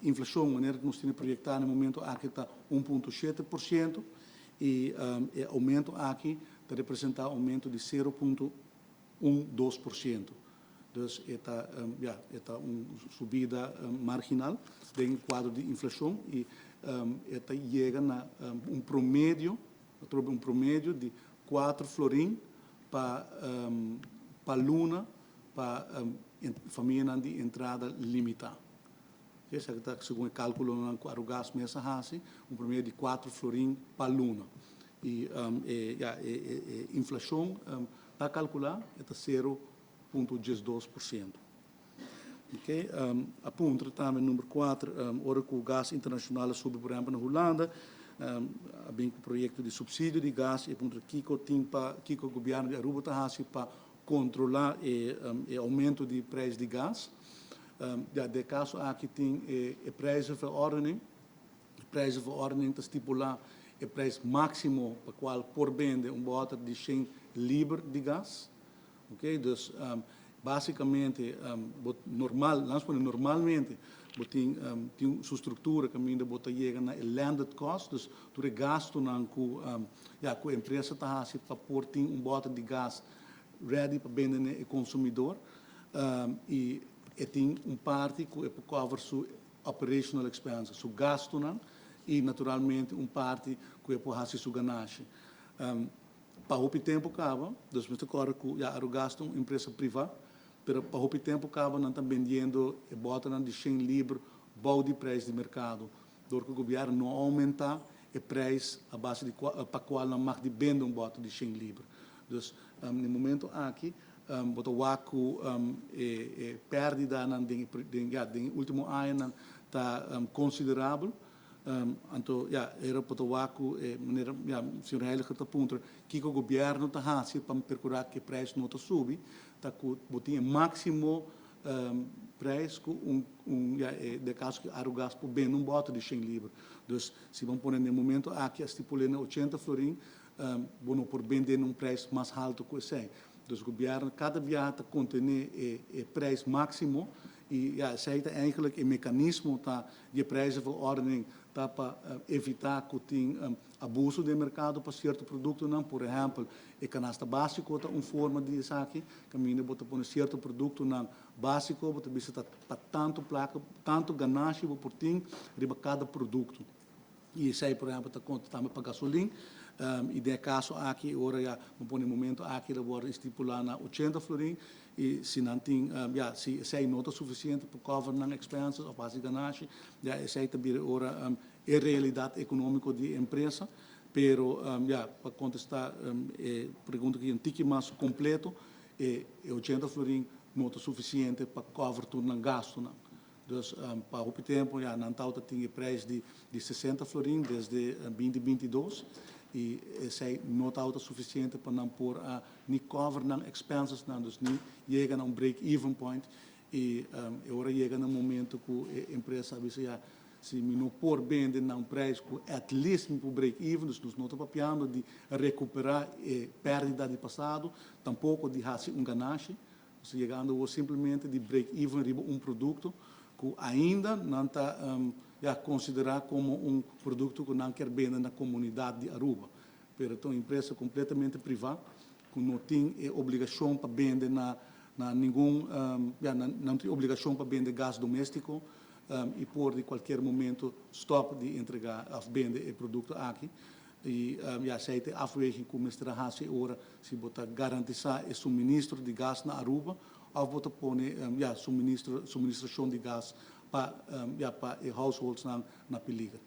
Inflashon, manera ku nos tene proyektá na e momento aki, ta 1.7% i e oumento aki ta representá oumento di 0.12%. Dus e ta, ya, e ta un subida marginal den e kuadro di inflashon i e ta yega na un promedio, atrobe un promedio di 4 florin pa luna pa famianan di entrada limitá. Esaki ta segun e kálkulonan ku Arugas mes a hasi, un promedio di 4 florin pa luna. I e, ja, e inflashon ta kalkulá, e ta 0.12%. Ok, a puntra tambe number 4, ora ku gas internashonal a subi, por ehèmpel na Hulanda, a bin ku proyekto di supsidio di gas i a puntra kiko tin pa kiko gobièrnu di Aruba ta hasi pa kontrolá e oumento di preis di gas. Ja, den kaso aki tin e prijzenverordening. E prijzenverordening ta stipulá e preis máksimo pa kual por bende un bòter di 100 liber di gas. Ok, dus básikamente bo normal, laat pone normalmente, bo tin su struktura kaminda bo ta yega na e landed cost, dus tur e gastonan ku, ja, ku empresa ta hasi pa por tin un bòter di gas ready pa bende na e konsumidó. I e tin un parti ku e por cover su operational expenses, su gastonan, i naturalmente un parti ku e por hasi su ganashi. Pa hopi tempu kaba, dus mi ta kòrda ku, ja, Arugas ta un empresa privá, pero pa hopi tempu kaba nan ta bendiendo e bòternan di 100 liber bou di preis di merkado. Dor ku gobièrnu no a oumentá e preis a base di pa kual nan mag di bende un bòter di 100 liber. Dus na e momento aki bo ta wak ku e pèrdidanan den, ja, den e último añanan ta konsiderabel. Anto, ja, era bo ta wak ku e manera, ja, señor Heiliger ta puntra kiko gobièrnu ta hasi pa perkurá ku e preis no ta subi, ta ku bo tin e máksimo preis ku un, ja, den kaso ku Arugas por bende un bòter di 100 liber. Dus si bo pone na e momento aki a stipul'é na 80 florin, bo no por bend'é na un preis mas haltu ku esei. Dus gobièrnu kada biaha ta kontené e preis máksimo i, ja, esei ta eigenlijk e mekanismo ta di e prijzenverordening ta pa evitá ku tin abuso den merkado pa sierto produktonan. Por ehèmpel, e kanasta básiko ta un forma di esaki, kaminda bo ta pone sierto produktonan básiko, bo ta bisa ta pa tantu plaka, tantu ganashi bo por tin riba kada produkto. I esei, por ehèmpel, ta konta tambe pa gasolin. I den e kaso aki, ora ya bo pone e momento aki lo wòrdu stipulá na 80 florin i si nan tin, ja, si esei no ta sufisiente pa cover nan expenses òf hasi ganashi, ja, esei ta bira ora e realidat ekonómiko di e empresa. Pero, ja, pa kontestá e pregunta aki un tiki mas kompleto, e 80 florin no ta sufisiente pa cover tur nan gastunan. Dus pa hopi tempu, ja, nan tabata tin e preis di 60 florin desde 2022 i esei no tabata sufisiente pa nan por a ni cover nan expenses nan, dus ni yega na un break even point i e ora yega na un momento ku e empresa a bisa, ja, si mi no por bende na un preis ku at least mi por break even, dus nos no ta papiando di rekuperá e pèrdida di pasado, tampoko di hasi un ganashi. Nos ta yegando simplemente di break even riba un produkto ku ainda nan ta, ja, konsiderá komo un produkto ku nan kier bende na komunidat di Aruba. Pero ta un empresa kompletamente privá ku no tin e obligashon pa bende na ningun, ja, nan no tin obligashon pa bende gas doméstiko i por di kualkier momento stòp di entregá òf bende e produkto aki. I, ja, esei ta e afweging ku mester a hasi ora si bo ta garantisá e suministro di gas na Aruba òf bo ta pone, ja, suministro suministrashon di gas pa, ja, pa e householdsnan na peliger.